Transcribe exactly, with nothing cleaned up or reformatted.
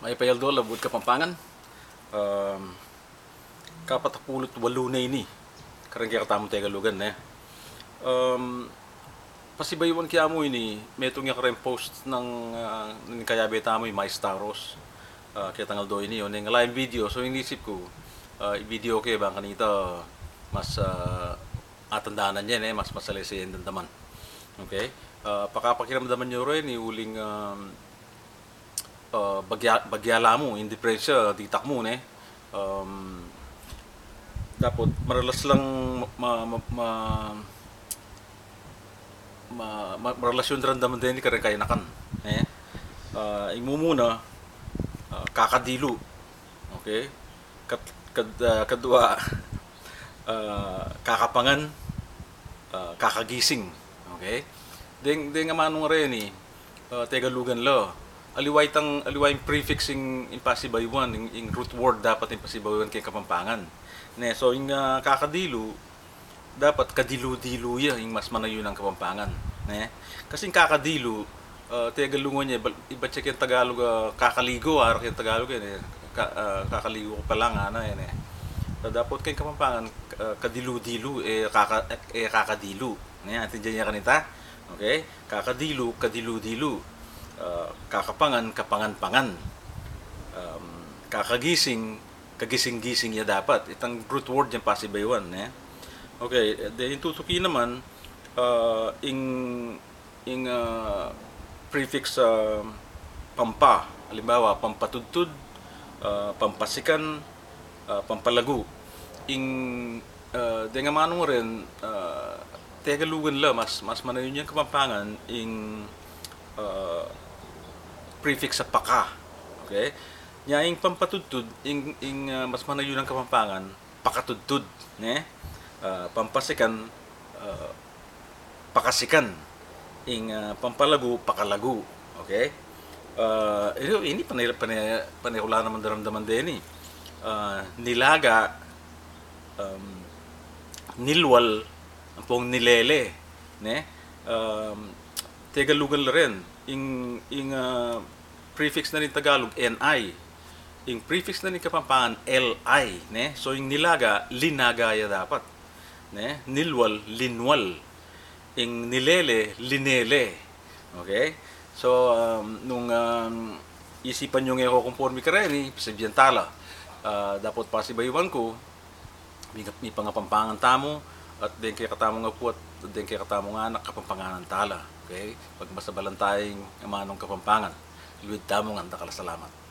Mayap a aldo, labuad Kapampangan. Um, kapatapulu't walu na ini kareng kekatamung Tegalugan, ne? Um, pasibayuan ke mu ini, metung ya kareng post nang, ah, ning kayabe tamu, i Mai Staros. Ah, ketang aldo ini, o, neng ala yang video, so inisip ku, ah, i-video ke bang kanita mas, ah, atandanan ye, ne, mas masalaysay yang damdaman. Okay? Ah, pakapakiramdaman yu reni uling, um, ah, bagya, bagya la mu, ing diperensya, ditak mu, ne? Um, dapot maralas lang ma, ma, ma, ma, ma, maralas yung daramdaman deni kareng kayanakan, ne? Ah, ing mumuna, ah, kakadilu. Okay? Kat-, kad-, ah, kadua, ah, kakapangan, ah, kakagising. Okay? Deng, deng amanung reni, ah, Tegalugan la. Aliwa itang, aliwa ing prefix ing, ing pasibayuan, ing, ing root word dapat ing pasibayuan keng Kapampangan. Ne, so ing, ah, kakadilu, dapat kadilu-dilu ya ing mas manayun a Kapampangan, ne? Kasi ing kakadilu, ah, Tegalugan ya, bal-, ibat ya keng Tagalog, ah, kakaligo, ara keng Tagalog yan, e. Ka-, ah, kakaligo ku pa lang, ngana, e, ne? Ah, dapot keng Kapampangan, ah, kadilu-dilu, e, kaka-, e, kakadilu, ne? Aintindian ye kanita? Okay? Kakadilu, kadilu-dilu. Ah, kakapangan, kapangan-pangan. Um, kakagising, kagising-gising ya dapat. Itang root word yang pasibayuan, ne? Okay, de ing tutuki naman, ah, ing, ing, ah, prefix, ah, pampa. Alimbawa, pampatudtud, ah, pampasikan, ah, pampalagu. Ing, ah, deng amanung ren, ah, Tegalugan la, mas, mas manayun yang Kapampangan ing, ah, prefix a paka. Okay? Nya ing pampatudtud, ing, ing, ah, mas manayun a Kapampangan, pakatudtud, ne? Ah, pampasikan, ah, pakasikan. Ing, ah, pampalagu, pakalagu. Okay? Ah, ini, ini pane-, pane-, pane ku la naman daramdaman deni. Ah, nilaga, um, nilwal, ampong nilele, ne? Um, Tegalugan la ren. Ing, ing, ah, prefix na ning Tagalog, N I. Ing prefix na ning Kapampangan, L I, ne? So, ing nilaga, linaga ya dapat, ne? Nilwal, linwal. Ing nilele, linele. Okay? So, um, nung, um, isipan yung e ko kumpormi kareni, pasabian tala. Ah, dapot pasibayuan ku, mi-, mipangapampangan tamu, at deng kekatamung apu at deng kekatamung anak, Kapampanganan tala. Okay? Pagmasabalan taya ing amanung Kapampangan. Luid tamu ngan, dakal a salamat.